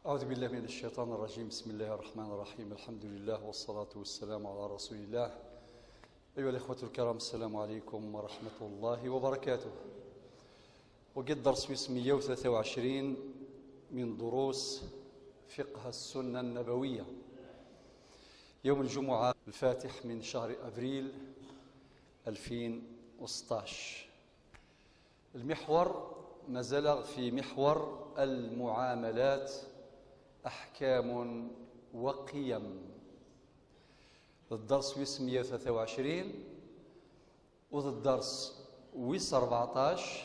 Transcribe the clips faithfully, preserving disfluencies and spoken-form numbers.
أعوذ بالله من الشيطان الرجيم. بسم الله الرحمن الرحيم. الحمد لله والصلاة والسلام على رسول الله. أيها الإخوة الكرام، السلام عليكم ورحمة الله وبركاته. وقد درس ويس مية وثلاثة وعشرين من دروس فقه السنة النبوية، يوم الجمعة الفاتح من شهر أبريل ألفين وستطاش. المحور، مازال في محور المعاملات، أحكام وقيم. الدرس ويس مية وثلاثة وعشرين، وذا الدرس ويس أربعطاش،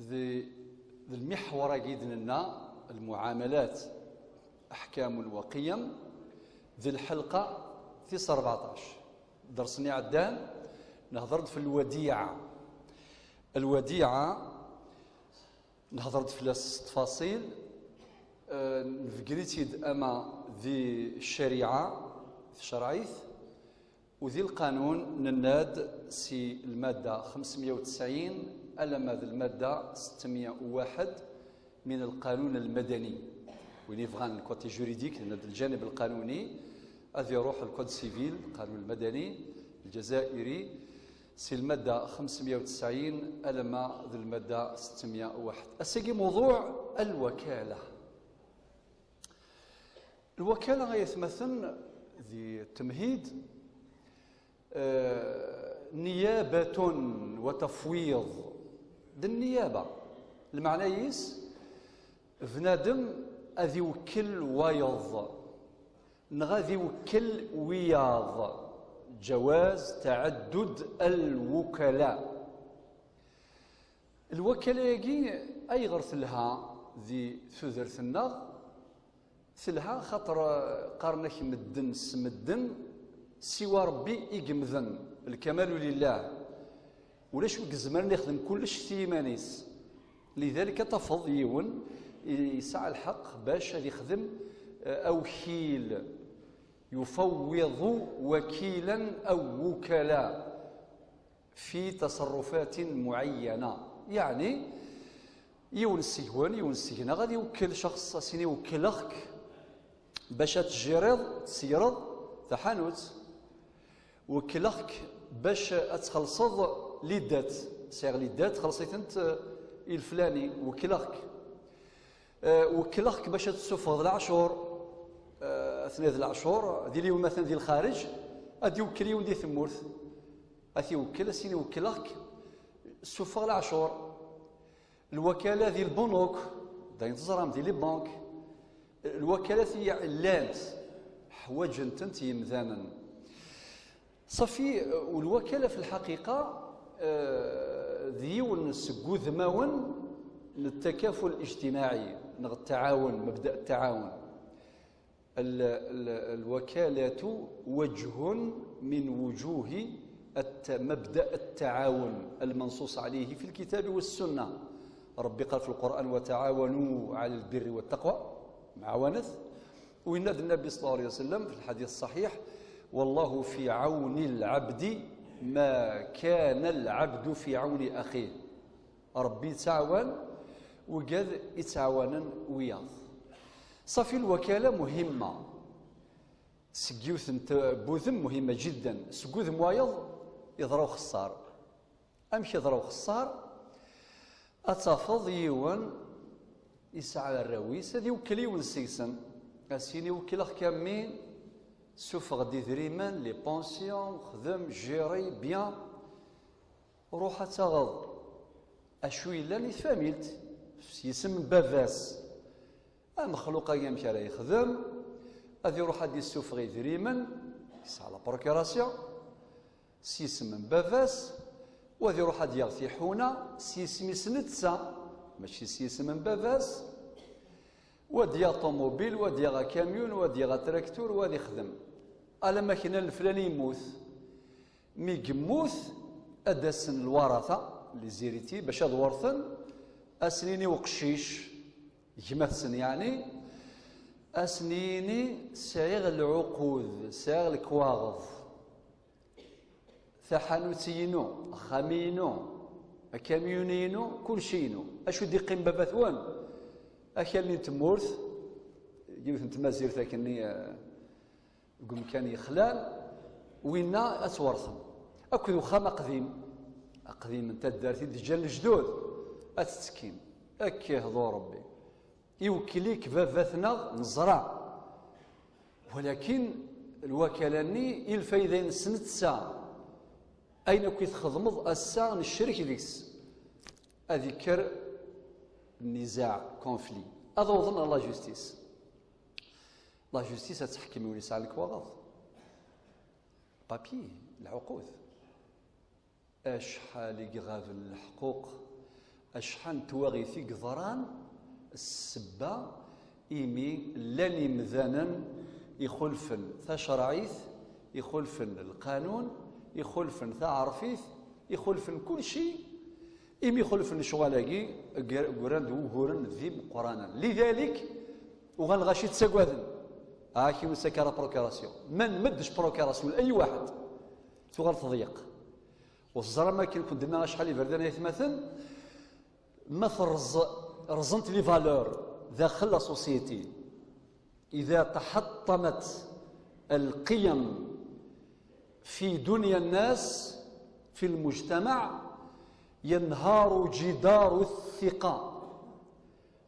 ذي، ذي المحور أكيد لنا المعاملات، أحكام وقيم، ذي الحلقة ذي أربعطاش. درسني عدان، نهضرت في الوديعة. الوديعة نهضرت في التفاصيل، آه، نفقريتيد أما ذي الشريعة، في الشرعيث، وذي القانون نناد سي المادة خمسمية وتسعين ألما ذي المادة ستمية وواحد من القانون المدني. وين يبغى الكوتي جوريديك، نناد الجانب القانوني، هذا يروح الكود سيفيل، القانون المدني الجزائري، سي المادة خمسمية وتسعين ألما ذي المادة ستمية وواحد. أسيقي موضوع الوكالة. الوكالة غيثمثن ذي التمهيد، آه، نيابة وتفويض. د النيابة، المعنى يس بنادم أذي وكل ويض، نغا ذي وكل وياض، جواز تعدد الوكلاء. الوكالة ياكي أيغر تلها ذي ثذرت النغ؟ تلها خاطر قارنك مدن سمدن سوى ربي إقمذن، الكمال لله. ولاش وكزمان يخدم كلش في يمانيس. لذلك تفض يون يسعى الحق باش هذا يخدم، آه، أوكيل، يفوض وكيلا أو وكلاء في تصرفات معينة. يعني يون السجوان، يون السجنة غادي يوكل شخص، أسيني وكلخك باش تجيريض تسيرض تحانوت، وكلخك باش تخلصض ليدات، سيغ ليدات خلصيتنت الفلاني، وكلخك آه، وكلخك باش تسفغ العشور، آه، أثناء العشور دي اليوم مثلا دي الخارج، أدي وكل يوم دي ثمورث، أثي وكل أسيني وكلخك سفغ العشور. الوكالة دي البنوك، داين تزرام دي لي بانك، الوكالة هي لانت حواجن تنت يمذانا. صافي، والوكالة في الحقيقة، آه، ذيون سقوذ ماون للتكافل الاجتماعي، نغ التعاون، مبدأ التعاون. ال-، ال-، الوكالة وجه من وجوه الت-، مبدأ التعاون المنصوص عليه في الكتاب والسنة. ربي قال في القرآن: "وتعاونوا على البر والتقوى"، معاونة. وإن النبي صلى الله عليه وسلم في الحديث الصحيح: "والله في عون العبد ما كان العبد في عون أخيه". ربي يتعاون وقاد يتعاونن وياض. صافي، الوكالة مهمة. سقيوث انت بوذم مهمة جدا. سقوذ موايض يضرو خسار. أمك يضرو خسار؟ أتفض يون يسعى الرويس، هذه يوكل يون سيسن. أسيني وكلخ كامين، سفغ دي دريمان، لي بونسيون، خدم، جيري، بيان. روح تغض أشو يلان يتفاميلت، يسم باباس. أمخلوق أيام كرا يخدم، أذي روح أدي السفغ يدريمن، يسعى لا بروكيراسيون. سيسم من باباس، وذي روح ديال في حونا سيسم يسنتسا، ماشي سيسم من باباس. وديا طوموبيل، وديا كاميون، وديا تراكتور، وذي خدم. ألا ما كنا الفلاني يموت، مي يموت، أدسن الورثة لي زيريتي باش أدورثن، أسنيني وقشيش، جمثسن يعني، أسنيني سعيغ العقود، سعيغ الكواغض. Taḥanut-inu, axxam-inu, akamyun-inu, kulci-inu. Acu d-iqqim baba-twen? Akal-nni n tmurt, yiwet n tmazirt akkenni, eh, deg umkan yexlan, winna ad twertem. Akked uxxam aqdim, aqdim n taddart i d-ǧǧan lejdud, ad tettekkim. Akka ihḍu Rebbi. Iwekkel-ik baba-tneɣ, neẓra. Walakin lwakala-nni, i lfayda-ines netta, ayen akk i txedmeḍ ass-a, necrek deg-s, ad ikker nnizaɛ, conflit, ad awḍen ɣer la justice. La justice ad teḥkem i win yesɛan lekwaɣeḍ. Papier, lɛuqud. Acḥal i iɣaben leḥquq, acḥal n twaɣit i yeḍran, ssebba imi llan imdanen ixulfen tacerɛit, ixulfen lqanun, ixulfen taɛerfit, ixulfen kulci, imi xulfen lecɣal-agi, gr-, gran-d wuguren d imeqqranen. Lidalik, uɣalen ɣaci ttagaden. Ah, kinu sakka la procuration. Ma nmeddec procuration, ay waḥed, tuɣal teḍyeq. Ur teẓram akken kun d-nna acḥal iberdan ay atmaten, ma terẓ-, rẓent les valeurs daxel la société, إذا تحطمت القيم في دنيا الناس، في المجتمع، ينهار جدار الثقة،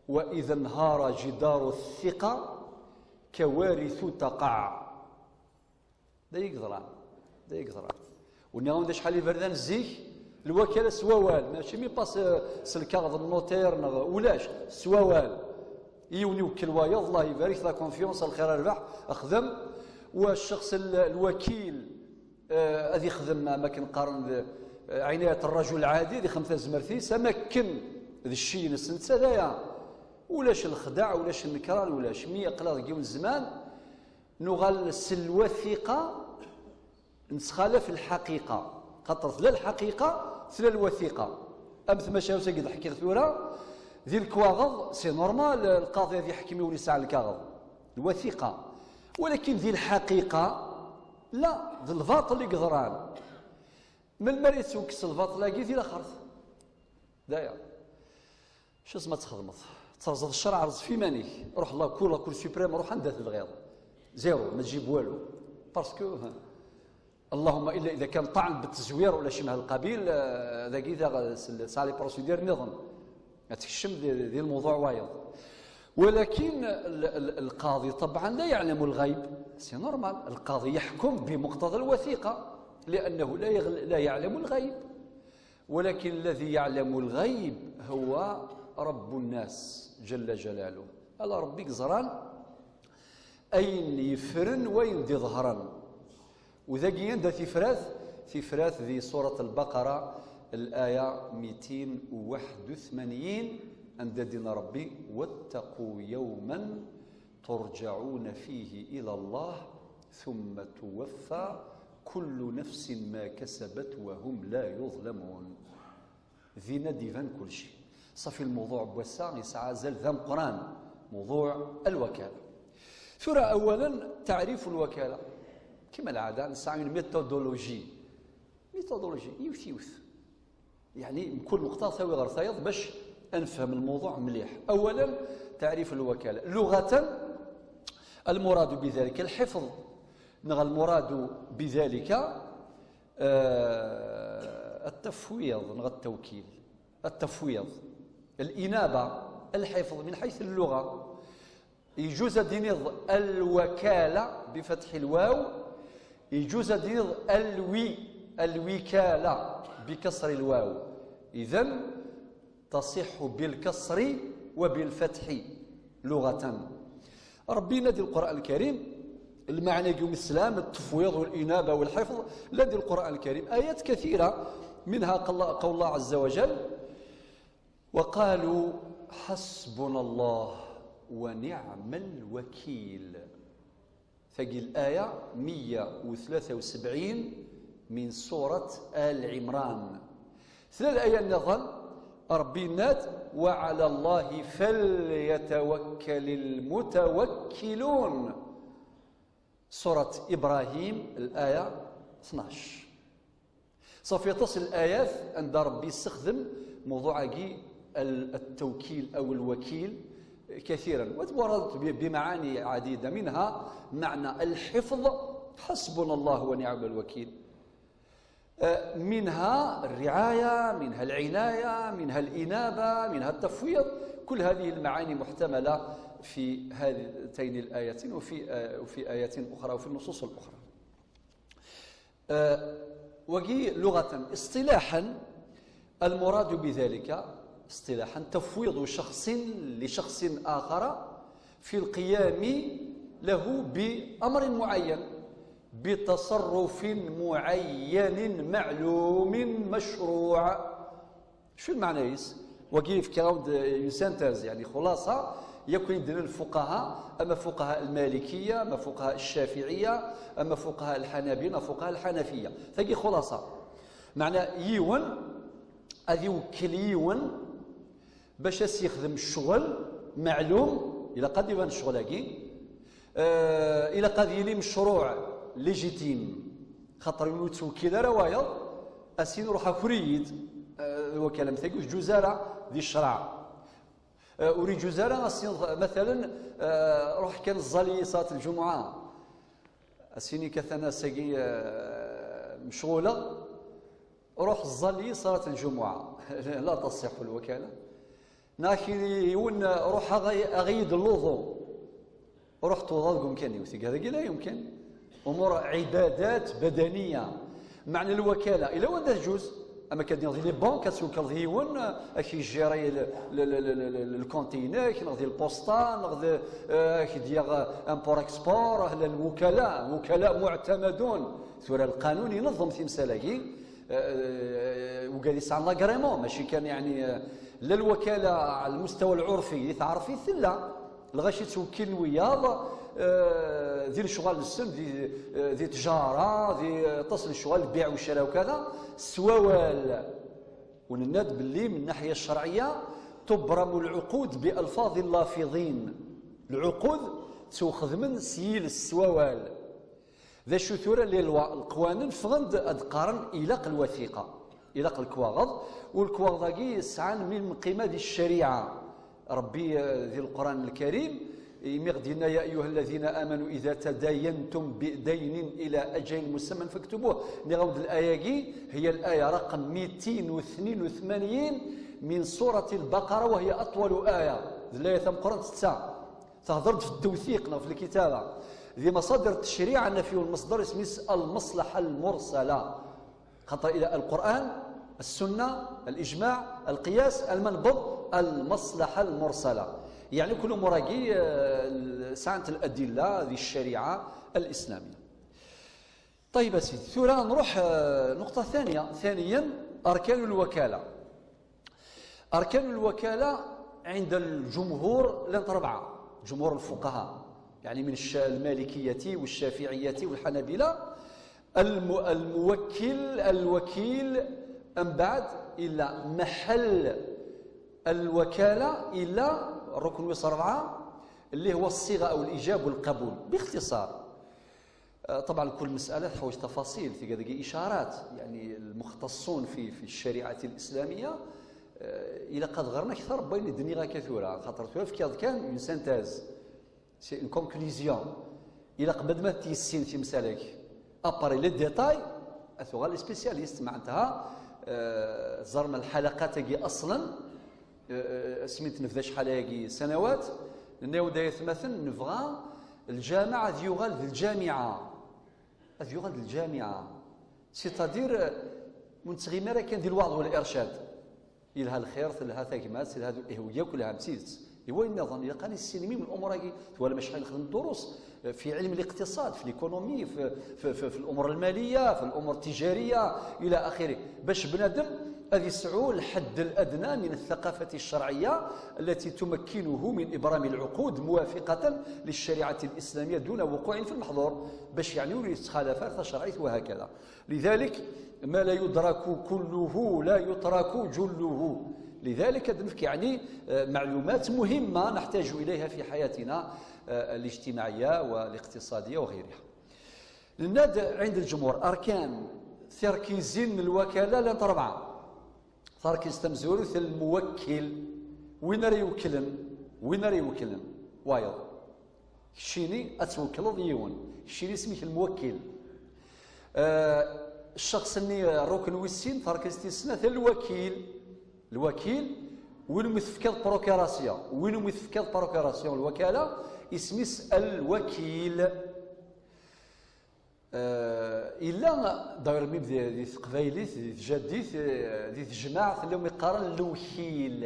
وإذا انهار جدار الثقة كوارث تقع. D ay yeḍran. D ay yeḍran. Ur nniɣ-awen-d acḥal iberdan zik, lwakala s wawal, mačči mi pas, eh, s lkaɣeḍ n notaire neɣ ulac, s wawal. Yiwen iwekkel wayeḍ, Allah ibarik, la confiance, lxir a rrbeḥ, xdem, wa ccexs l-, lwakil, eh, ad ixdem, am akken qqaren d, eh, ɛinayat rrajul lɛadi, ad ixdem tazmert-is, am akken d cci-ines netta d aya. Ulac lexdeɛ, ulac nnekran, ulac. Mi aql-aɣ deg yiwen zzman, nuɣal s lwathiqa, nettxalaf lḥaqiqa. Xaṭer tella lḥaqiqa, tella lwathiqa. Am tmacahut-agi d-ḥkiɣ tura, di lekwaɣeḍ, c'est normal, lqaḍi ad yeḥkem i win yesɛan lkaɣeḍ. Lwathiqa. Walakin di lḥaqiqa, la, d lbaṭel i yeḍran. Melmi ara yettwekkes lbaṭel-agi? Di laxert. D aya. Acu tezmer ad txedmeḍ? Terẓeḍ ccer, ɛreḍ ɣef iman-ik. Ruḥ la cour, la cour suprême, ruḥ anda tebɣiḍ. Zéro, ma tjib walu. Parce que, اللهم إلا إذا كان طعن بالتزوير ولا شيء من هذا القبيل, eh, dagi daɣ s-, tesɛa les procédures nniḍen. Ad tekcem di, di lmewḍuɛ wayeḍ. Walakin l-, l-, lqaḍi, طبعا, لا يعلم الغيب. C'est normal. Lqaḍi yeḥkem بمقتضى الوثيقة, لأنه لا يغل-, لا يعلم الغيب. ولكن الذي يعلم الغيب هو رب الناس جل جلاله. Ala Rebbi i yeẓran ayen yeffren, wayen d-iḍehren. U dagi anda tifrat? Tifrat di surat Al-Baqara, الآية ميتين وواحد وثمانين, anda d-yenna Rebbi: واتقوا يوما ترجعون فيه إلى الله ثم توفى كل نفس ما كسبت وهم لا يظلمون. Dinna d-iban kulci. Ṣafi, lmewḍuɛ n wass-a yesɛa azal d ameqqran, mewḍuɛ lwakala. Tura, awalen, taɛrif lwakala. Kima lɛada, nesɛa une méthodologie. Méthodologie, yiwet yiwet. Yeɛni, mkul nqeṭa tawi ɣer tayeḍ bac ad nefhem lmewḍuɛ mliḥ. Awalen, taɛrif lwakala. Luɣatan, المراد بذلك الحفظ, neɣ المراد بذلك, eh, التفويض neɣ التوكيل. التفويض, الإنابة, الحفظ من حيث اللغة. يجوز ad d-tiniḍ الوكالة بفتح الواو, يجوز ad d-tiniḍ الوي-, الوكالة بكسر الواو. إذن تصح بالكسر وبالفتح لغة. Rebbi yenna di Lqur'an Lkarim, lmeɛna-agi umeslem, التفويض والإنابة والحفظ, llan di Lqur'an Lkarim آيات كثيرة, منها قول الله عز وجل: وقالوا حسبنا الله ونعم الوكيل. Tagi الآية مية وثلاثة وسبعين من سورة آل عمران. Tella laya nniḍen, Rebbi yenna-d: وعلى الله فليتوكل المتوكلون. Surat Ibrahim, الآية اثناش. Ṣafi, aṭas n layat anda Rebbi yessexdem mewḍuɛ-agi, al-, التوكيل أو الوكيل, كثيرا، وتوردت ب-، بمعاني عديدة، منها معنى الحفظ، حسبنا الله ونعم الوكيل، آه، منها الرعاية، منها العناية، منها الإنابة، منها التفويض. كل هذه المعاني محتملة في هاتين الآيتين وفي، آه، وفي آيات أخرى وفي النصوص الأخرى. آه، وقي لغة. اصطلاحا، المراد بذلك اصطلاحا تفويض شخص لشخص آخر في القيام له بأمر معين بتصرف معين معلوم مشروع. شو المعنى يس؟ وكيف كراود يسانتاز، يعني خلاصة، يكون عندنا الفقهاء، أما فقهاء المالكية، أما فقهاء الشافعية، أما فقهاء الحنابلة، أما فقهاء الحنفية. تجي خلاصة. معنى يون، أذي وكل يون، باش أسيخدم الشغل معلوم، إلا قد يبان الشغل هاكي، آه، إلا قد يلي مشروع ليجيتيم، خاطر يولو توكيل راه وايض، أسين روح أكريد، آه، وكلام تاكو جوزارة دي الشرع. آه، وري جوزارة أسين مثلا، آه، روح كان الزالي صلاة الجمعة. أسيني كثنا ساقي، آه، مشغولة. روح الزالي صلاة الجمعة. لا تصح الوكالة. ناكي يون روح أغي-، أغيد الوضوء. روح توضى قوم كان يوثق. هذا لا يمكن. أمور عبادات بدنية. معنى الوكالة، إلا وين تجوز؟ أما كان يغذي لي بون، كتوكل ذي يون، أكي جيري ال-، ال-، ال-، ال-، ال-، الكونتينر، كي نغذي البوسطة، نغذي، آه، كي ديال امبور اكسبور، أهل الوكلاء، وكلاء معتمدون. ثورة القانون ينظم في مسألة كي، آه، آه، وقال يسعى لاغريمون، ماشي كان يعني، آه، لا الوكالة على المستوى العرفي، يتعرف في الثلة. الغاشي توكل وياض، آه، ذي الشغل السن، ذي، آه، ذي تجارة، ذي تصل الشغل البيع والشراء وكذا، سوال. ونناد باللي من الناحية الشرعية تبرم العقود بألفاظ اللافظين. العقود تخدمن سيل السوال. ذا شو ثورة للوا القوانين فغند أدقارن إلاق الوثيقة، إلاق الكواغض، والكواغض أقي سعان من قيمة ذي الشريعة. ربي، آه، ذي القرآن الكريم، يميغدينا: "يا أيها الذين آمنوا إذا تداينتم بدين إلى أجل مسمى فاكتبوه". نغاود الآية كي هي الآية رقم ميتين واثنين وثمانين من سورة البقرة، وهي أطول آية. الآية ثم قرنت ستة. تهضرت في التوثيق، نعم، في الكتابة. ذي مصادر التشريع، النفي والمصدر، اسمه المصلحة المرسلة. خاطر إلى القرآن، السنة، الإجماع، القياس، المنبض، المصلحة المرسلة. يعني كل مراقي، آه، سعنت الأدلة ذي الشريعة الإسلامية. طيب يا سيدي، ثورة نروح، آه، نقطة ثانية. ثانيا، أركان الوكالة. أركان الوكالة عند الجمهور لانت ربعة، جمهور الفقهاء، يعني من الش-، المالكية والشافعية والحنابلة. الم-، الموكل، الوكيل، أم بعد إلا محل الوكالة إلا الركن ويس ربعة، اللي هو الصيغة أو الإيجاب والقبول. باختصار، آه، طبعًا كل مسألة تحوج تفاصيل، تلقى دقي إشارات، يعني المختصون في، في الشريعة الإسلامية، آه، إلا قد غرنا أكثر بين الدنيا كثورة، خاطر ثورة في كيض كان une synthèse، c'est une conclusion. إلا قبل ما تيسين في مسالك، أباري لي ديتاي، أثوغا لي سبيسياليست معناتها، آه، زرنا الحلقات كي أصلًا، آه، آه، سميت نبدا شحال هاكي سنوات، لأنه داية مثلًا نبغى الجامعة ذي يغال ذي الجامعة. هذا يغال الجامعة، سيتادير، آه، من تغيمارة كان ديال الوعظ والإرشاد. يلها الخير، تلها ثاكمات، تلها ذو إهوية، كلها مسيت. إيوا النظام، إلا قال السينمي من الأمور هاكي، ولا مش حال نخدم الدروس، آه، في علم الاقتصاد، في l'économie، في، في، في، في الأمور المالية، في الأمور التجارية، إلى آخره. باش بنادم هذه يسعو الحد الأدنى من الثقافة الشرعية التي تمكنه من إبرام العقود موافقة للشريعة الإسلامية دون وقوع في المحظور، باش يعني ور يتخالف ث شرعيت وهكذا. لذلك ما لا يدرك كله لا يترك جله. لذلك هاد نفك يعني، آه، معلومات مهمة نحتاج إليها في حياتنا، آه، الاجتماعية والاقتصادية وغيرها. لناد عند الجمهور أركان تركيزين الوكالة لان أربعة. تركيز تمزورث الموكل، وين راه يوكلن؟ Win ara iwekklen wayeḍ. Keččini ad twekleḍ yiwen. Keččini isem-ik lmuwekkil. Ccexs-nni, rrukn wis sin, tarkizt tis snat, lwakil. Lwakil, win umi tefkiḍ procuration, win umi tefkiḍ procuration, lwakala, isem-is lwakil. Illa, d'ailleurs, même di, di teqbaylit, di tjaddit, di tejmaɛt, llan wid yeqqaren lewkil.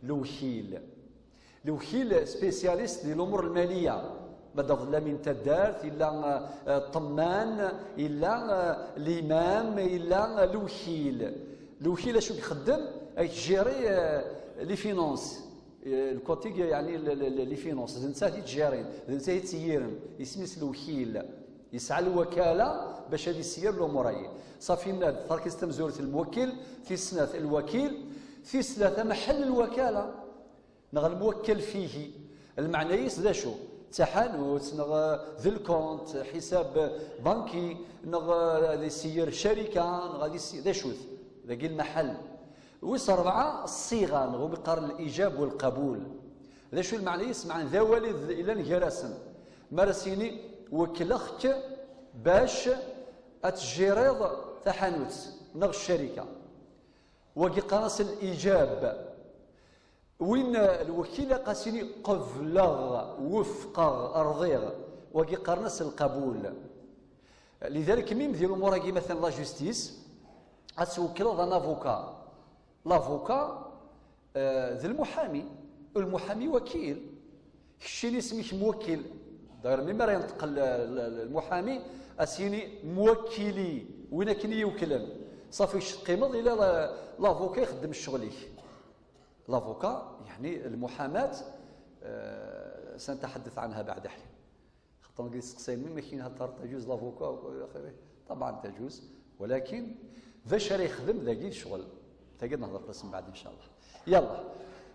Lewkil. Lewkil spécialiste di l'umur lmaliya. Ma d aḍellam n taddart, illa ṭṭemman, illa limam, illa lewkil. Lewkil acu i ixeddem? Ay gérer les finances. Lkotig, yeɛni les finances, d netta i yettjirin, d netta i yettyiren, isem-is lewkil. Yesɛa lwakala bac ad yessir lumuṛ-agi. Ṣafi, nna-d tarkizt tamezwarut lmuwekkil, tis snat lwakil, tis tlata mḥell lwakala, neɣ lmuwekkel fihi. Lmeɛna-is d acu? D taḥanut, neɣ d lkunt, ḥisab banki, neɣ ad yessir carika, neɣ ad yessir, d acu-t? Dagi lmaḥell. Wis ṛebɛa, ṣṣiɣa, neɣ umi qqaren lijab walqabul. D acu lmeɛna-is? Meɛna d awal i d-, yellan gar-asen. Mi ara s-yini, wekkleɣ-k bac ad tjiriḍ taḥanut neɣ ccarika. Wagi qqaren-as lijab. Win, lwekil, ilaq ad s-yini qebleɣ, wufqeɣ, rḍiɣ. Wagi qqaren-as lqabul. Lidalik, mim di lumuṛ-agi, matalan, la justice, ad twekkleḍ un avocat. L'avocat, eh, d lmuḥami. Lmuḥami wakil. Keččini isem-ik muwekkil. D'ailleurs, mi ara yenṭeq l-, l-, l-, lmuḥami, ad s-yini muwekkili, win akken i yi-iwekklen. Ṣafi, kečč teqqimeḍ, ila la-, l'avocat ixeddem ccɣel-ik. L'avocat, yeɛni lmuḥamat, eh, سنتحدث عنها بعد حين. خاطر نقول سقسين مين ما كاين هاد الطريقة تجوز l'avocat و إلى آخره. طبعا تجوز، ولكن باش راه يخدم ذاك الشغل. تاقد نهضر بس من بعد إن شاء الله. يلا.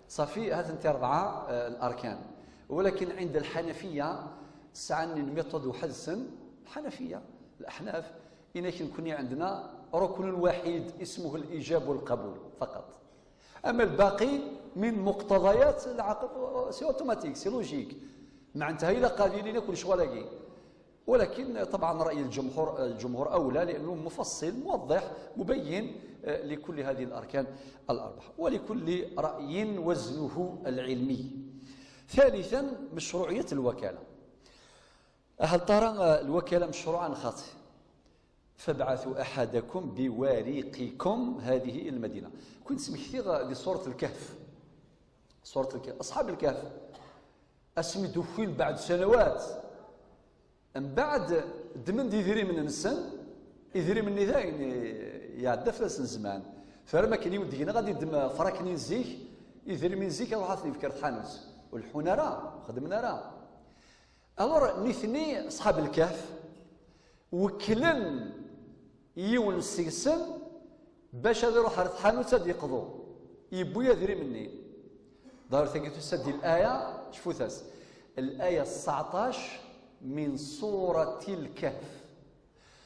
صافي، هاد انت أربعة، آه، الأركان. ولكن عند الحنفية سعن méthode وحدسن. الحنفية، الأحناف، إن كان كوني عندنا ركن وحيد اسمه الإيجاب والقبول فقط. أما الباقي من مقتضيات العقل، c'est automatique, c'est logique. معناتها إلا قابلين كل شغل أكي. ولكن طبعا رأي الجمهور، الجمهور أولى لأنه مفصل موضح مبين، آه، لكل هذه الأركان الأربعة، ولكل رأي وزنه العلمي. ثالثا، مشروعية الوكالة. هل ترى، آه، الوكالة مشروعا خاطئ؟ فابعثوا أحدكم بورقكم هذه إلى المدينة. كنت سمحتي دي سورة الكهف. سورة الكهف. أصحاب الكهف. أسمي دخول بعد سنوات. من بعد دمن دي ذري من النسن، يذري من نذاين يعدى فلاس الزمان. فرما كان يودينا غادي دم فراكنين زيك، يذري من زيك أروح أثني فكرة حانوت. والحونا راه، خدمنا راه. Alors, nitni, أصحاب الكهف, wekklen yiwen seg-sen bac ad iruḥ ɣer tḥanut ad yeqḍu, yewwi adrim-nni. Ḍaher tagi tusa-d di laya, cfut-as, laya tseɛṭac min Surat al-Kahf.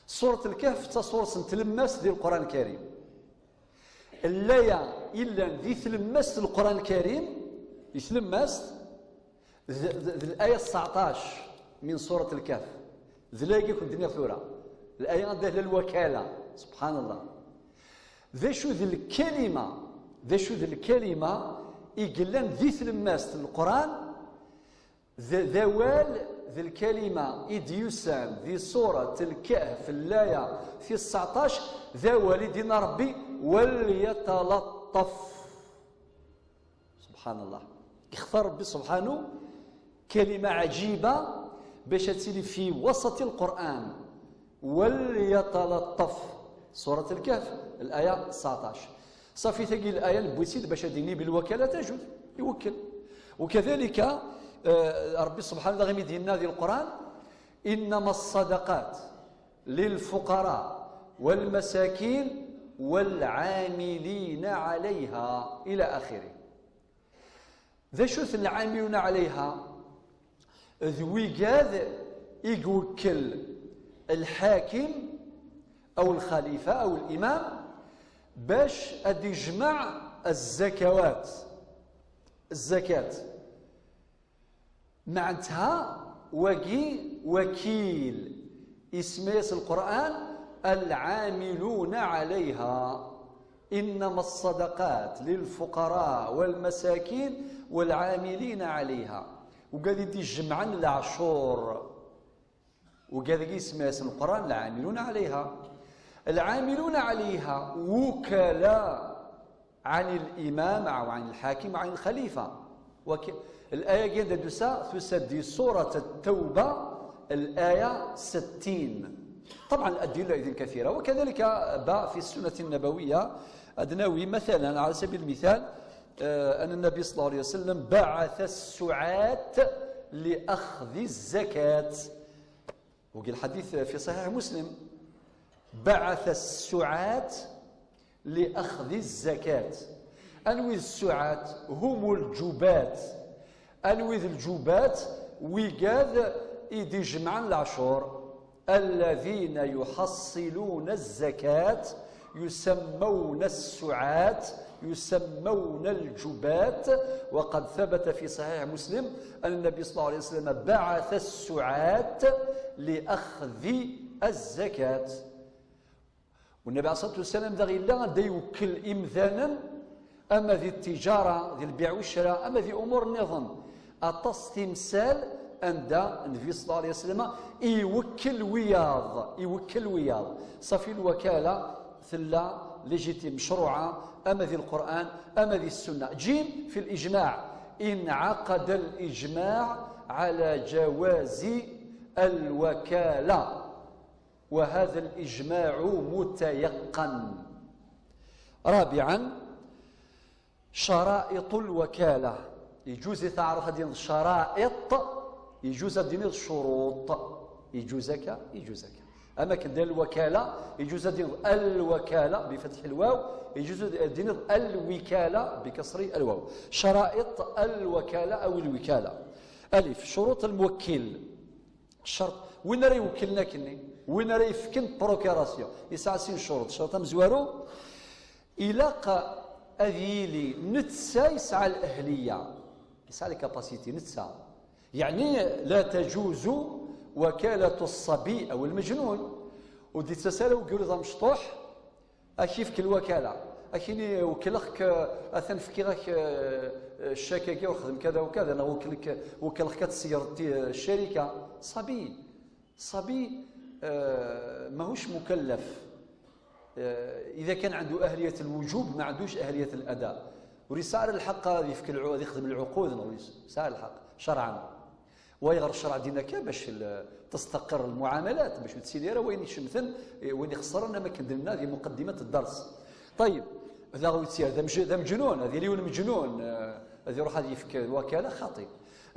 Surat al-Kahf d tasurett n tlemmast di Lquran Karim. Laya illan di tlemmast n Lquran Karim, di tlemmast, d, d, d laya tseɛṭac min Surat al-Kahf. D laya i kent-nniɣ tura. Laya anda tella lwakala. Subḥan Allah. D acu d lkalima, d acu d lkalima i yellan di tlemmast n Lquran, d, d awal, d lkalima i d-yusan di Surat al-Kahf, laya tis tseɛṭac, d awal i d-yenna Rebbi, "Walyatalaṭṭaf." Subḥan Allah. Ixtar Rebbi subḥanu kalima ɛǧiba bac ad tili fi wasati Lquran. "Walyatalaṭṭaf." Surat al-Kahf, laya tseɛṭac. Ṣafi, tagi laya newwi-tt-id bac ad d-nini belwakala tajud. Iwekkel. وكذلك, eh, Rebbi subḥanu daɣ imi d-yenna di Lquran, "إنما الصدقات للفقراء والمساكين والعاملين عليها" إلى آخره. D acu-ten lɛamiluna ɛlayha? D wigad i iwekkel lḥakim aw lxalifa aw limam bac ad d-ijmeɛ zzakawat, zzakat, Meɛnetha wagi wakil, isemma-yas Lqur'an العاملون عليها، إنما الصدقات للفقراء والمساكين والعاملين عليها. Ugad i d-ijemɛen leɛcur. Ugad-agi isemma-yas Lqur'an العاملون عليها. العاملون عليها وكلاء عن الإمام أو عن الحاكم أو عن الخليفة. وك... الآية كاين دوسا تسدي سورة التوبة الآية ستين. طبعا الأدلة إذن كثيرة، وكذلك با في السنة النبوية أدناوي مثلا على سبيل المثال، آه، أن النبي صلى الله عليه وسلم بعث السعاة لأخذ الزكاة. وقال الحديث في صحيح مسلم: بعث السعاة لأخذ الزكاة. Anwi d السعاة؟ هم الجباة. Anwi d الجباة؟ Wigad i d-ijemɛen leɛcur. الذين يحصلون الزكاة يسمون السعاة، يسمون الجباة. وقد ثبت في صحيح مسلم أن النبي صلى الله عليه وسلم بعث السعاة لأخذ الزكاة. والنبي عليه الصلاة والسلام daɣ yella anda iwekkel imdanen, ama di tijara, di lbiɛ u ccra, ama di umur nniḍen. Aṭas timsal anda Nnbi صلى الله عليه وسلم iwekkel wiyaḍ, iwekkel wiyaḍ. Ṣafi lwakala tella légitime, mecruɛa, ama di Lqur'an, ama di Ssunna. Jim في الإجماع، انعقد الإجماع على جواز الوكالة. وهذا الإجماع متيقن. رابعا، شرائط الوكالة. يجوز إذا عرف هذه الشرائط، يجوز هذه الشروط. يجوز هكا، يجوز هكا. أما كان دير الوكالة، يجوز هذه الوكالة بفتح الواو، يجوز هذه الوكالة بكسر الواو. شرائط الوكالة أو الوكالة. ألف، شروط الموكل. الشرط، وين راه يوكلنا كني؟ وين راه يفكن بروكيراسيون؟ يسعى سين شروط. الشرط مزوارو، إلاق أذيلي نتسا يسعى الأهلية، يسعى الكاباسيتي نتسا. يعني لا تجوز وكالة الصبي أو المجنون. ودي تسالة وقول ذا مشطوح، أكيف كل وكالة. أكيني وكلخك، أثن فكيغك، آه، الشاكاكي وخدم كذا وكذا، أنا وكلك، وكلخك تسير الشركة. صبي، صبي، آه، ماهوش مكلف. آه، إذا كان عنده أهلية الوجوب، ما عندوش أهلية الأداء. وريسار الحق هذه في كل عو-، هذه يخدم العقود، نغ-، ريس-، سار الحق شرعا. ويغر الشرع دينك باش ال-، تستقر المعاملات، باش تسير راه وين يشمثن، إيه، وين يخسرن، ما كندلنا هذه مقدمة الدرس. طيب، هذا هو يتسير، هذا مج-، هذا مجنون، هذه اليوم مجنون، آه، هذه يروح هذه يفك الوكالة خاطئ.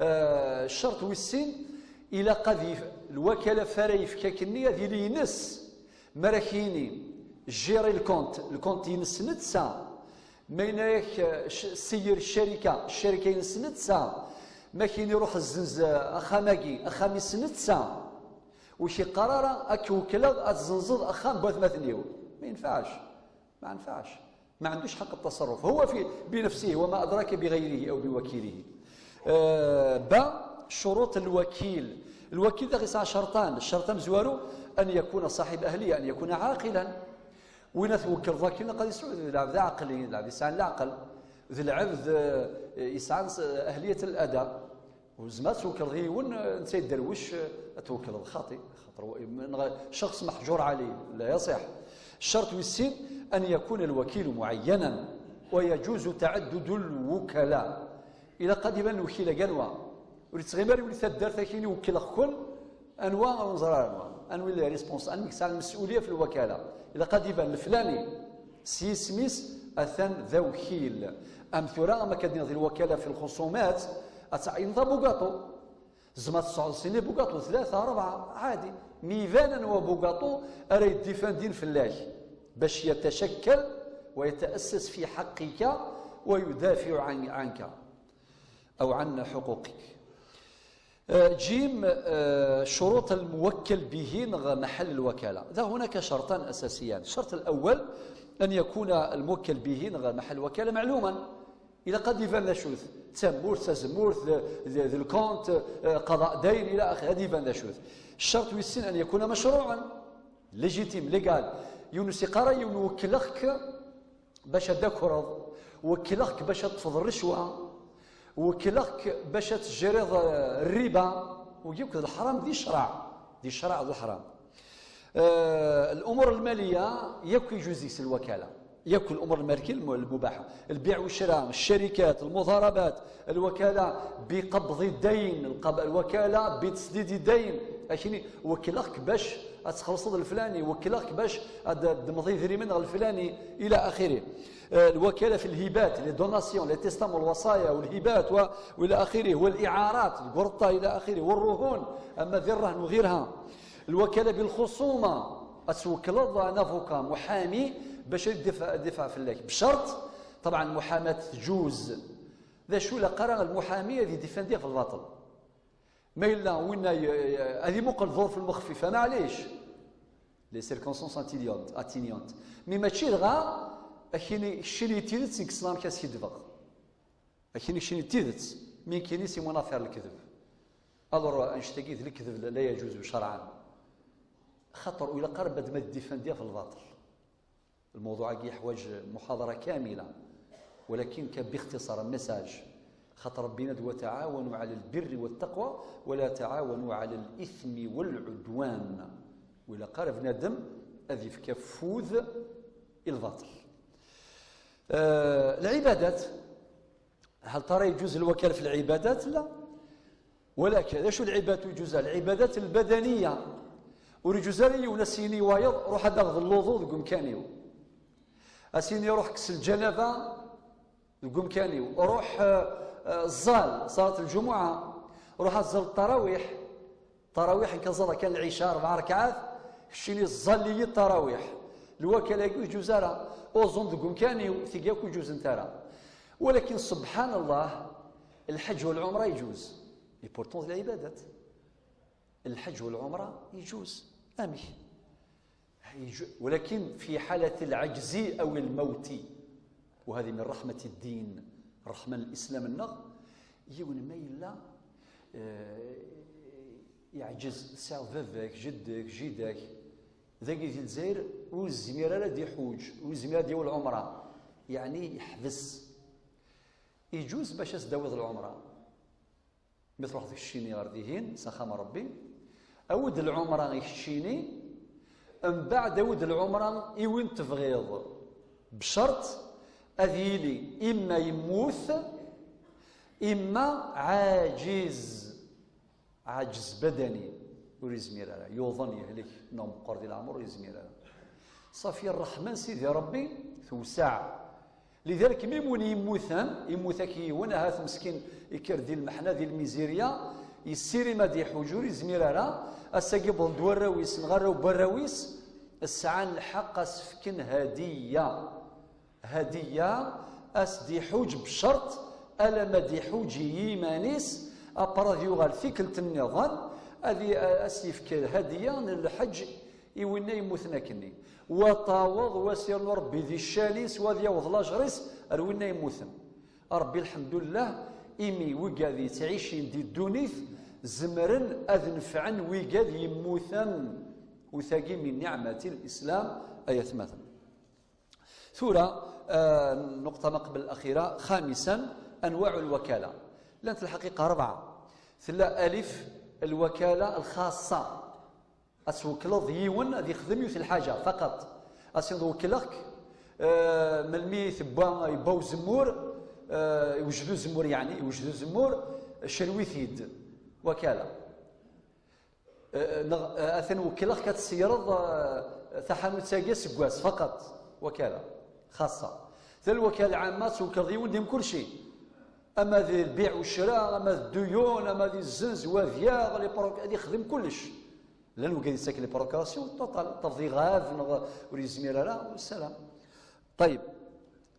آه، الشرط والسين، إلا قد يف-، الوكالة فارا يفكاك النية، هذه اللي ينس. ما راكيني جيري الكونت، الكونت ينس نتسا. ما يناك ش-، سير الشركة، الشركة ينس نتسا. ما كاين يروح الزنز أخاماكي، أخام ينس نتسا. وشي قرارة أك وكلا أتزنزض أخام بوث مثنيو. ما ينفعش، ما ينفعش. ما عندوش حق التصرف، هو في بنفسه، وما أدراك بغيره أو بوكيله. آه، با شروط الوكيل. الوكيل ده غيسعى شرطان. الشرط مزوارو أن يكون صاحب أهلية، أن يكون عاقلا. وين توكل ذاك قد يسعود العبد عقلي، العبد يسعى العقل، ذي العبد، آه، يسعى أهلية الأداء. وزعما توكل غير يون، آه، انت يدروش، آه، توكل الخاطي، خاطر هو من غ-، شخص محجور عليه، لا يصح. الشرط والسين أن يكون الوكيل معينا، ويجوز تعدد الوكلاء. إلا قد يبان الوكيل قالوا، ولتغيمر ولتدار ثاكين يوكل أخكن، أنوا أنظر أنوا، أنوا اللي ريسبونس، أنوا يكسع المسؤولية في الوكالة. إلا قد يبان الفلاني، سي سميس، أثن ذا وكيل. أم ثورة، أما كدين ذي الوكالة في الخصومات، أتعين ذا بوغاطو. زعما تسعود سنين بوكاطو، ثلاثة، أربعة، عادي. ميفانا وبوكاطو أرى يديفاندين فلاك باش يتشكل ويتأسس في حقك ويدافع عن، عنك أو عن حقوقك. آه، جيم، آه، شروط الموكل به نغ محل الوكالة. إذا هناك شرطان أساسيان. الشرط الأول أن يكون الموكل به نغ محل الوكالة معلوما. Ilaq ad d-iban d acu-t, d tamurt, d tazemmurt, d, d, d lkont, eh, qada dayen, ila axir, ad d-iban d acu-t. Ccerṭ wis sin, an yakuna macruɛen, légitime, légal. Yiwen ur s-iqqar ara, yiwen wekkleɣ-k bac ad d-takreḍ, wekkleɣ-k bac ad teṭṭfeḍ rrecwa, wekkleɣ-k bac ad teǧǧiriḍ, eh, rriba. Wigi akk d leḥram di ccreɛ, di ccreɛ d leḥram. Eh, الأمور المالية yakk iǧuz deg-s lwakala. Yakk الأمور المالية الم-, المباحة. البيع والشراء، الشركات، المضاربات، الوكالة بقبض الدين، القب-، الوكالة بتسديد الدين. Akini, wekkleɣ-k bac ad txellṣeḍ leflani, wekkleɣ-k bac ad d-temmḍeḍ idrimen ɣer leflani, إلى آخره. Eh, الوكالة في الهبات، les donations، les testaments، الوصايا والهبات و-, وإلى آخره، والإعارات، القرطة، إلى آخره، والرهون، أما ذي الرهن وغيرها. الوكالة بالخصومة، ad twekkleḍ un avocat, محامي, باش يدافع, يدافع fell-ak. بشرط, طبعا, المحاماة تجوز. D acu, ilaq ara المحامي ad يديفاندي في الباطل. Ma yella winna y-, y-, ad imuqel ظروف المخففة, معليش. Les circonstances atténuantes, atténuantes. Mais mačči dɣa, akini, keččini d tidet, nekk ssneɣ amek ad skiddbeɣ. Akini keččini d tidet, mi nekkini c'est mon affaire lekdeb. Alors, annect-agi d lekdeb la, la يجوز شرعا. Xaṭer ur ilaq ara bad ma d-défendiɣ في الباطل. الموضوع-agi يحوج محاضرة كاملة، ولكن كان باختصار message. Xaṭer Ṛebbi yenna-d: وتعاونوا على البر والتقوى ولا تعاونوا على الإثم والعدوان. Ur ilaq ara bnadem ad yefk afud i lbaṭel. Eh, العبادات. هل ترى يجوز الوكالة في العبادات؟ لا. ولكن، d acu العبادات ur yeǧǧuz ara؟ العبادات البدنية. Ur yeǧǧuz ara yiwen ad s-yini i wayeḍ: "Ruḥ ad d-taɣeḍ lwuḍu deg umkan-iw." Ad s-yini: "Ruḥ kkes lǧanaba deg umkan-iw." Ruḥ, eh, eh, ẓẓal, ṣalat lǧumuɛa. Ruḥ ad ẓẓal ṭṭarawiḥ. Ṭarawiḥ, nekk ad ẓẓaleɣ kan lɛica, rebɛa ṛekɛat, keččini ẓẓal-iyi ṭṭarawiḥ. Lwakala-agi ur yeǧǧuz ara. Uẓum deg umkan-iw, tigi akk ur ǧǧuzent ara. Walakin, subḥan Allah, lḥeǧ u lɛumra yeǧuz. Et pourtant d lɛibadat. Lḥeǧ u lɛumra yeǧuz. Amek? يج-، ولكن في حالة العجز أو الموت، وهذه من رحمة الدين، رحمة الإسلام النغ، yiwen ma yella, eh, yeɛǧez, tesɛiḍ baba-k, jedda-k, jida-k, dagi di Lezzayer, ur yezmir ara ad iḥuǧ, ur yezmir ad yawi lɛumra, yeɛni yeḥbes. Yeǧuz bac ad s-d-tawiḍ lɛumra. Mi truḥeḍ keččini ɣer dihin, s axxam n Ṛebbi, awi-d lɛumra i keččini, mbeɛd awi-d lɛumra i win tebɣiḍ, bcert ad yili imma yemmut, imma ɛaǧiz, ɛaǧez badani, ur yezmir ara, yuḍen, yehlek, neɣ meqqer di leɛmer, ur yezmir ara. Ṣafi, ṛṛeḥma n Sidi Ṛebbi tewseɛ. Lidalik, mi win yemmuten, yemmut-ak yiwen, ahat meskin, ikker di lmeḥna, di lmizirya, yessirim ad iḥuǧ, ur yezmir ara, ass-agi wwḍen-d warraw-is, neɣ arraw n warraw-is, sɛan lḥeqq ad s-fken hadiya. Hadiya, ad s-d-iḥuǧ bcert, alamma d-iḥuǧ i yiman-is, après ad yuɣal tikkelt nniḍen, ad i-, ad s-yefk hadiya n lḥeǧ i winna yemmuten akkenni. Wa taweḍ, wa s-yernu Ṛebbi di ccan-is, wa ad yaweḍ lajer-is ar winna yemmuten. Ṛebbi, lḥemdullah, imi wigad yettɛicin di ddunit zemren ad nefɛen wigad yemmuten. U tagi min niɛmati l-Islam, ay atmaten. Tura, eh, nnuqṭa ma qbel الأخيرة، خامسا، أنواع الوكالة. Llant lḥaqiqa rebɛa. Tella alif, الوكالة الخاصة. Ad twekkleḍ yiwen ad yexdem yiwet lḥaǧa, faqat. Ad s-tiniḍ: "Wekkleɣ-k, eh, melmi tebba, yebba uzemmur, eh, yewjed uzemmur, yeɛni, yewjed uzemmur, cerwi-t-id." Wakala. Eh, neɣ, eh, atan wekkleɣ-k ad tesseyreḍ, eh, taḥanut-agi aseggas, faqat. Wakala. Xaṣṣa. Tal wakala lɛamma, ad twekkleḍ yiwen di mkulci. Ama di lbiɛ u ccra, ama d dduyun, ama di zzenz, wabyaɣ, les proc-, ad yexdem kullec. Llan wigad yettaken les procurations, total, tafeḍ iɣab, neɣ ur yezmir ara, ssalam. Ṭayeb.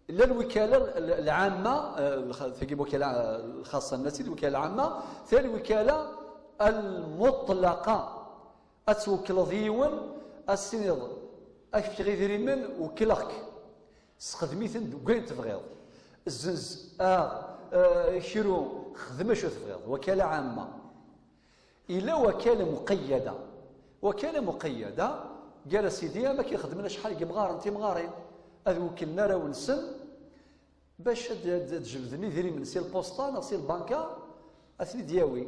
Llan lwikala l-, l-, lɛamma, eh, lxa-, tagi lwikala, eh, lxaṣṣa, nna-tt-id, lwikala lɛamma, ta lwikala lmuṭlaqa. Ad twekkleḍ yiwen, ad s-tiniḍ: "Ad k-fkeɣ idrimen, wekkleɣ-k. Sexdem-iten deg wayen tebɣiḍ." Zzenz, aɣ, eh, kru, xdem acu tebɣiḍ, wakala ɛamma. Ila wakala muqayyada. Wakala muqayyada, gar-as idi am akken xedmen acḥal n yimɣaren timɣarin, ad wekklen arraw-nsen bac ad, ad, ad jebden idrimen si lpusṭa neɣ si lbanka, ad ten-id-yawi.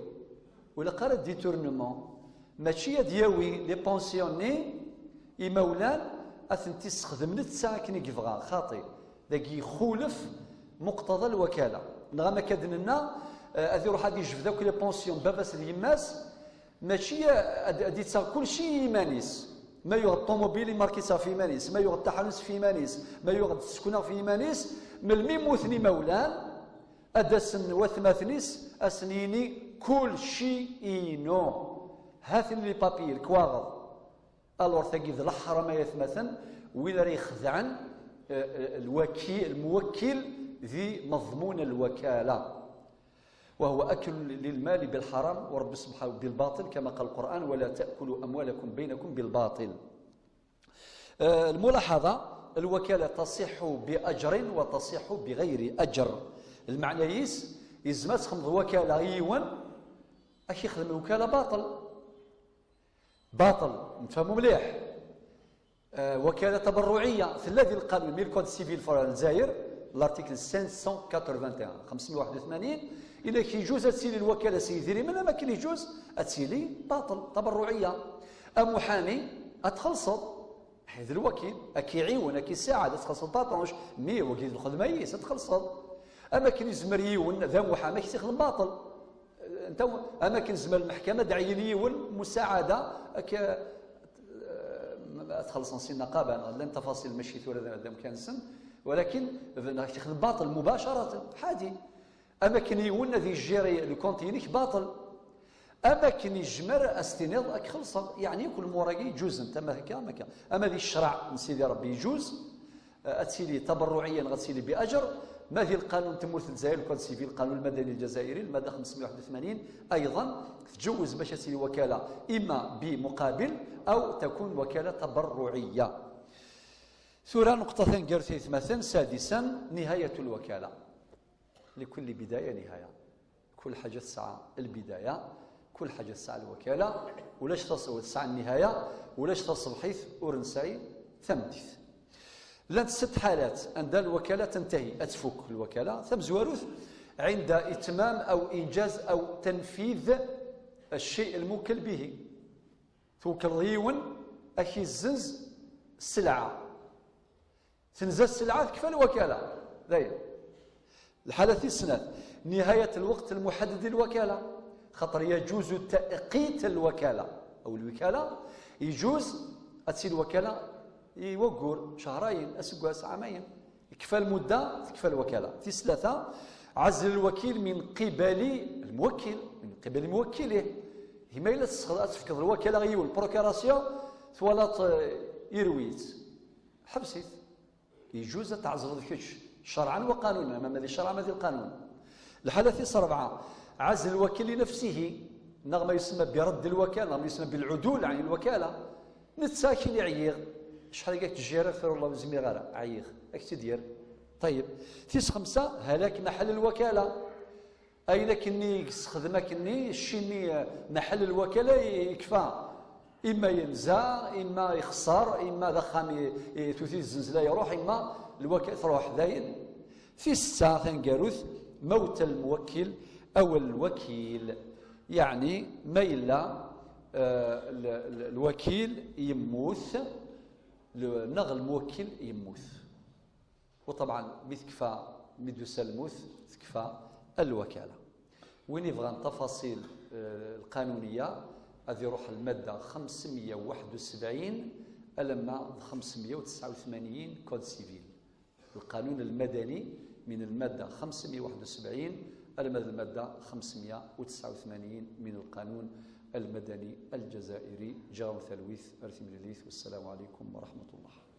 Ur ilaq ara détournement. Mačči ad yawi les pensions-nni imawlan, ad tent-issexdem netta akken i yebɣa, xaṭi. Dagi ixulef muqtada lwakala. Neɣ am akka d-nenna, eh, ad iruḥ ad ijbed akk les pensions n baba-s d yemma-s, mačči ad, ad ittaɣ kulci i yiman-is. Ma yuɣ ṭumubil imark-itt ɣef yiman-is, ma yuɣ taḥanut ɣef yiman-is, ma yuɣ-d tsekna ɣef yiman-is, melmi mmuten imawlan, ad d-asen watmaten-is, ad sen-yini kulci inu. Haten les papiers, lekwaɣeḍ. Alors tagi d leḥram ay atmaten, win ara ixedɛen, eh, eh, lwaki-, lmuwakkil di meḍmun lwakala. وهو أكل للمال بالحرام، ورب سبحانه بالباطل، كما قال القرآن: "ولا تأكلوا أموالكم بينكم بالباطل". آه، الملاحظة: الوكالة تصح بأجر وتصح بغير أجر. Lmeɛna-is, yezmer ad txedmeḍ wakala i yiwen, ad k-ixdem lwakala baṭel. Baṭel, nefhmu mliḥ. آه، وكالة تبرعية، tella di lqanun, mi le code civil n Lezzayer, l'article cinq cent quatre-vingt-un, خمسمية وواحد وثمانين, إلا كي يجوز ad tili lwakala s yidrimen, ama كي يجوز ad tili baṭel, تبرعية. Amuḥami, ad txellṣeḍ. Ḥid lwakil, ad k-iɛiwen, ad k-isaɛed, ad txellṣeḍ la tranche, mais wagi d lxedma-is, ad txellṣeḍ. Ama كي يزمر yiwen, d amuḥami, ad k-ixdem baṭel. Nta, ama كي يزمر lmeḥkama, ad ɛyin yiwen, musaɛada, ad k-, ad txellṣen si nnaqaba, neɣ llan tafaṣil mačči tura d, d amkan-nsen, ولكن ad k-ixdem baṭel مباشرة, ḥadi. Ama كي yiwen ad yejjiri le compte-inek baṭel. Ama كي yezmer ad s-tiniḍ ad k-xellṣeɣ, yeɛni akk lmur-agi ǧuzen, ama akka, ama akka. Ama di ccreɛ n Sidi Ṛebbi يجوز, eh, ad tili تبرعية neɣ ad tili بأجر, ma di lqanun n tmurt n Lezzayer, le code civil, القانون المدني الجزائري, المادة خمسمية وواحد وثمانين, أيضا تجوز باش ad tili wakala إما بمقابل أو تكون وكالة تبرعية. Tura نقطة taneggarut ay atmaten, سادسا، نهاية الوكالة. لكل بداية نهاية. كل حاجة تسعى البداية، كل حاجة تسعى الوكالة، ولاش تص-، تسعى النهاية، ولاش تصبحيت ورنساي ثمديت. لان ست حالات عند الوكالة تنتهي، أتفك الوكالة، ثم زواروث عند إتمام أو إنجاز أو تنفيذ الشيء الموكل به. Twekleḍ yiwen ad k-izzenz sselɛa. Tenza sselɛa, tekfa lwakala. Dayen. Lḥala tis snat, نهاية الوقت المحدد للوكالة. خاطر يجوز تأقيت الوكالة أو الوكالة، يجوز ad tili lwakala i waggur, شهرين, aseggas, عامين. Tekfa lmudda, tekfa lwakala. Tis tlata, عزل الوكيل من قبل الموكل، من قبل موكله. Hi ma yella tesxeḍ-, ad tefkeḍ lwakala i yiwen, procuration, twalaḍ, eh, irwi-tt. Ḥbes-it. Yejuz ad tɛezleḍ kečč, cerɛan wa qanunan, ama di ccreɛ ama di lqanun. Lḥala tis rebɛa, عزل الوكيل لنفسه, neɣ ma yusemma برد الوكالة, neɣ ma yusemma بالعدول عن الوكالة. Netta akken ɛyiɣ, acḥal akka k-ǧǧiɣ, afer Allah ur zmireɣ ara, ɛyiɣ, ad k-tt-id-yerr. Ṭeyyeb. Tis xemsa, هلاك محل الوكالة. Ayen akkenni i yessexdem akkenni, cci-nni, eh, محل الوكالة i-, yekfa. Imma yenza, imma ixṣer, imma d axxam i, i tewt-it zzenzla iruḥ, imma lwakala truḥ. Dayen. Tis setta taneggarut, موت الموكل أو الوكيل. Yeɛni, ma yella, eh, l-, l-, lwakil yemmut, l-, neɣ lmuwakkil yemmut. وطبعا mi tekfa, mi d-tusa lmut, tekfa lwakala. Win yebɣan tafaṣil, eh, lqanuniya, ad iruḥ lmadda خمسمية وواحد وسبعين alamma d خمسمية وتسعة وثمانين code civil. القانون المدني من المادة خمسمية وواحد وسبعين alamma d lmadda خمسمية وتسعة وثمانين من القانون المدني الجزائري. Ǧǧiɣ-awen talwit ar timlilit, والسلام عليكم ورحمة الله.